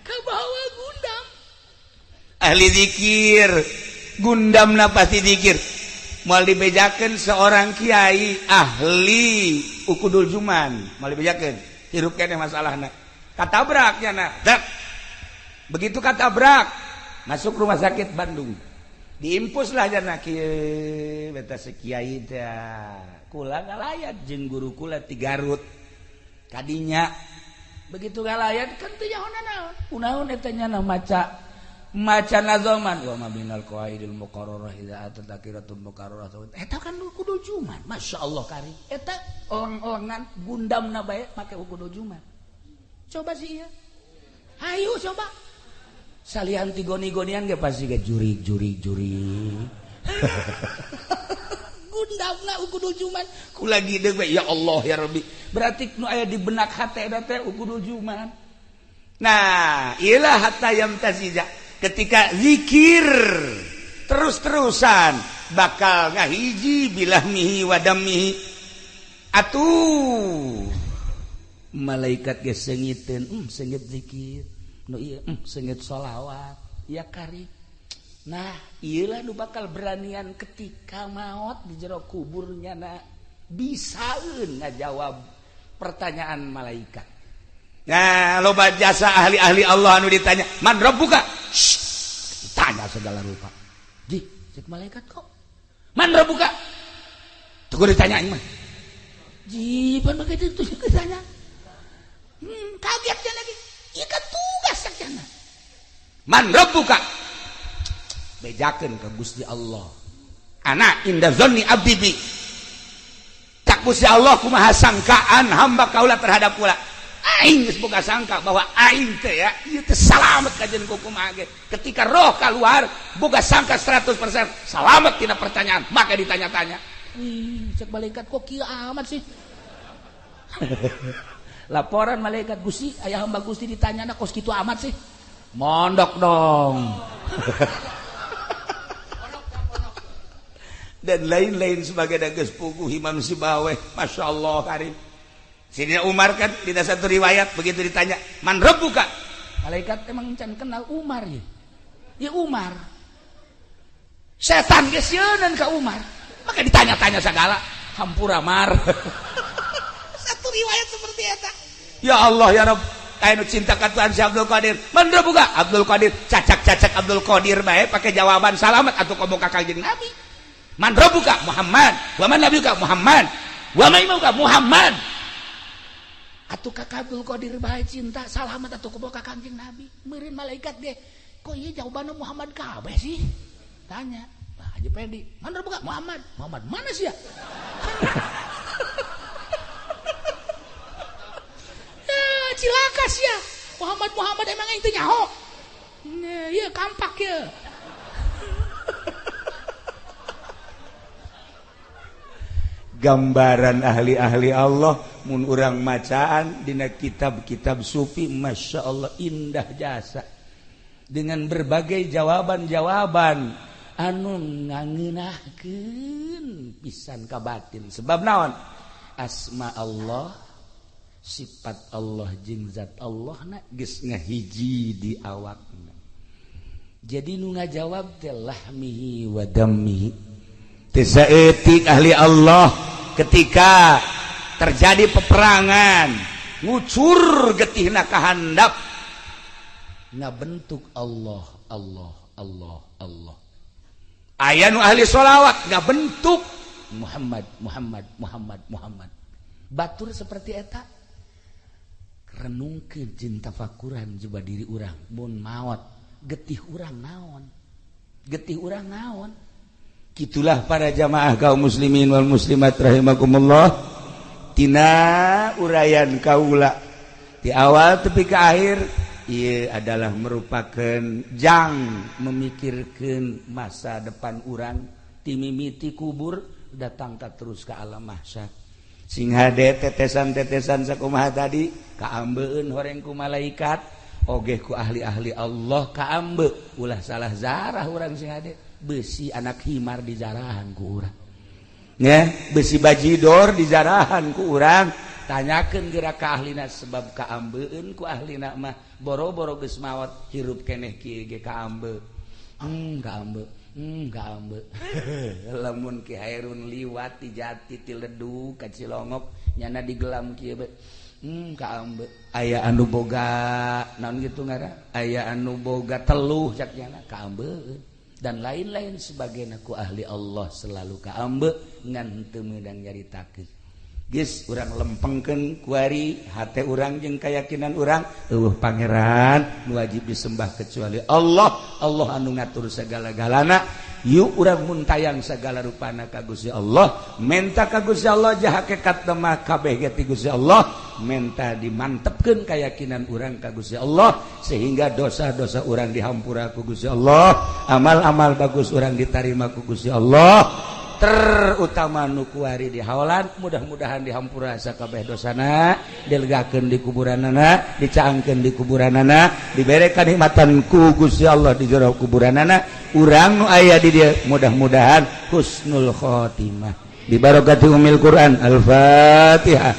Kabawa gundam. Ahli zikir, gundamna pasti zikir. Moal dibejakeun seorang kiai ahli ukudul juman, moal dibejakeun. Hirup keneh masalahna. Katabrak nya na. Dek. Begitu katabrak, masuk rumah sakit Bandung. Diimpuslah jana kieu beta si kiai teh. Kula ngalayat jeung guru kula ti Garut. Kadinya begitu ngalayat kan teu nyaho naon. Kunaon eta nya maca maca nazoman wa ma binal qawaidil muqarrarah idza atat akiratul muqarrarah. Eta kan kudu juman. Masyaallah kari. Eta eleng-elengan gundamna bae make kudu juman. Coba sih ieu. Hayu coba. Salian ti goni-gonian ge pasti ge jurig-jurig-jurig. Gundamna kudu juman. Ku lagi deui we ya Allah ya Rabbi. Berarti nu aya di benak hate eta teh kudu juman. Nah, ilah hatta yamtazija. Ketika zikir terus-terusan bakal ngahiji bilahmihi wa dammihi. Atuh malaikat ge seungiteun, seungit zikir. Nu ieu seungit sholawat, ya kari. Nah, ieulah nu bakal beranian ketika maot di jero kuburnya na bisaeun ngajawab pertanyaan malaikat. Nah, loba jasa ahli-ahli Allah anu ditanya, "Man rabbuka?" Ditanya segala rupa. Ji, cek malaikat kok. "Man rabbuka?" Tuh ditanya mah. Ji, pan begitu itu ditanya. Kaget dia lagi. Ieu kan tugas sakjana. Man rabbuka? Bejakeun ka Gusti Allah. Ana inda zanni abdi bi. Cak Gusti Allah kumaha sangkaan hamba kaula terhadap kula. Aing geus boga sangka bahwa aing teh ya ieu teh salamet kajeun ku kumaha ge. Ketika roh keluar boga sangka 100% salamet tina pertanyaan, maka ditanya-tanya. Ih, cek malaikat kok kieu amat sih. Laporan malaikat Gusti, ayah hamba Gusti ditanya kos kitu amat sih. Mondok dong. Dan lain-lain sebagai dages puguh Imam Sibaweh, Masya Allah karim. Sidina Umar kan di satu riwayat begitu ditanya, "Man rabbuka?" Malaikat emang can kenal Umar ya. Ya Umar. Setan geus sieunan ka Umar. Maka ditanya-tanya segala, hampura mar. Satu riwayat seperti eta. Ya Allah ya Rabb, aya nu cinta ka Tuhan si Abdul Qadir. Man rabbuka? Abdul Qadir, cacak-cacak Abdul Qadir bae pakai jawaban salamat atuh komo ka Kanjeng Nabi. Man rabbuka? Muhammad. Wa man nabiyuka? Muhammad. Wa man imamuka? Muhammad. Atuh ka Abdul Qadir bae cinta salamat atuh komo ka Kanjeng Nabi. Meureun malaikat ge, kok ieu jawabanna Muhammad kabeh sih? Tanya, Pak Haji Pedi, mana buka Muhammad? Muhammad mana sih ya? Ya cilaka sih ya. Muhammad Muhammad emang itu nyaho. Iya kampak ya. Gambaran ahli-ahli Allah mun urang macaan dina kitab-kitab sufi, masya Allah indah jasa dengan berbagai jawaban-jawaban anu ngangeunahkeun pisan ka batin. Sebab naon? Asma Allah, sifat Allah jeung zat Allah na geus ngahiji di awakna. Jadi nu ngajawab teh lahmihi wa dammihi. Teu saeutik ahli Allah ketika terjadi peperangan ngucur getihna ka handap ngabentuk Allah Allah Allah Allah. Aya nu ahli sholawat ngabentuk Muhammad Muhammad Muhammad Muhammad. Batur seperti eta renungkeun jeung tafakuran coba diri urang mun maot getih urang naon, getih urang naon. Kitulah para jamaah kaum muslimin wal muslimat rahimakumullah. Tina uraian kaula di awal tepi ke akhir ieu adalah merupakan jang memikirkan masa depan urang ti mimiti kubur datang ka terus ke alam mahsyar. Sing hade tetesan-tetesan sakumaha tadi kaambeun horeng ku malaikat oge ku ahli-ahli Allah kaambe ulah salah zarah urang sing hade besi anak himar dijarahan ku urang ya, besi bajidor dijarahan ku urang. Tanyakeun geura ka ahlina sebab kaambeun ku ahlina mah boro-boro geus maot hirup keneh kieu ge kaambe. Kaambe. Kaambe. Lamun Ki Hairun liwat ti jati ti ledu ka Cilongok nyana digelam kieu be. Kaambe. Aya anu boga naon kitu ngaran? Aya anu boga teluh cak nyana kaambeun. Dan lain-lain sebagainya ku ahli Allah selalu kaambe ngan teu meunang nyaritakeun. Geus urang lempengkeun kuari hate urang jeung keyakinan urang eueuh pangeran nu wajib disembah kecuali Allah. Allah anu ngatur segala-galana. Yuk urang muntayang segala rupana ka Gusti Allah, menta ka Gusti Allah jah hakikat mah kabeh ge ti Gusti Allah, menta dimantepkeun keyakinan urang ka Gusti Allah sehingga dosa-dosa urang dihampura ku Gusti Allah, amal-amal bagus urang ditarima ku Gusti Allah, terutama nu kuari di haolan mudah-mudahan dihampura sakabeh dosana, dilegakeun di kuburanana, dicaangkeun di kuburanana, dibere kanikmatan ku Gusti Allah di jero kuburanana. Urang nu aya di dieu mudah-mudahan husnul khotimah bi barakati umil Quran. Al-Fatihah.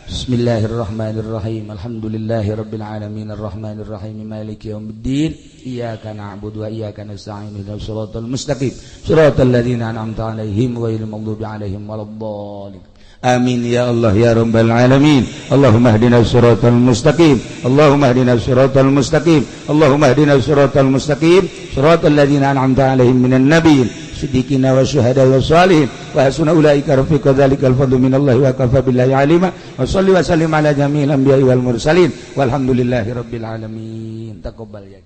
Bismillahirrahmanirrahim. Alhamdulillahirabbil alamin arrahmanirrahim maliki yaumiddin. Iyyaka na'budu wa iyyaka nasta'in ihdinas siratal mustaqim siratal ladzina an'amta 'alaihim ghairil maghdubi 'alaihim waladdallin. Amin ya Allah ya rabbal alamin. Allahumma ihdinas siratal mustaqim. Allahumma ihdinas siratal mustaqim. Allahumma ihdinas siratal mustaqim siratal ladzina an'amta 'alaihim minan nabiyyin siddiqina wa syuhada wa salihin wa hasuna ulaika rafiqa dzalikal fadlu minallahi wa kafa billahi alima. Wa shalli wa sallim ala jami'il anbiya'i wal mursalin walhamdulillahi rabbil alamin. Taqabbal ya.